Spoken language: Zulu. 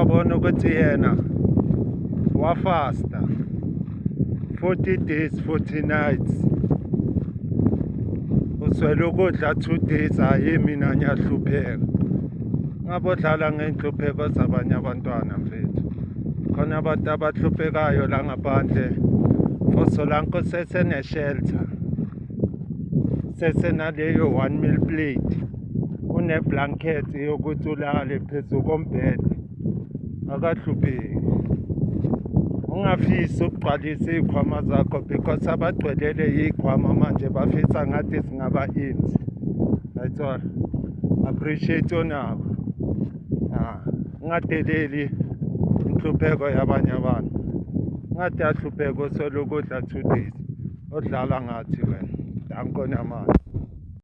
Wabona ukuthi yena wafasta 40 days 40 nights, uswele ukudla 2 days. Hayi, mina ngiyahlupheka. Ngabe udlala ngey'nhlupheko zabanye abantwana, mfethu. Khona abantu abahluphekayo la ngaphandle. For solanko sesene-shelter, sesenaleyo one meal plate, une-blanket yokuthi ulale phezu kombhede, akahlupheki. Ungafisi ukugcwalisa iy'khwama zakho, because abagcwelele iy'khwama manje bafisa ngathi singaba empty. Ayithola, appreciate onako. Ah, ungadeleli inhlupheko yabanye abantu. Ngathi yahlupheka oswele ukudla 2 days, odlala ngathi wena. Danko namanje.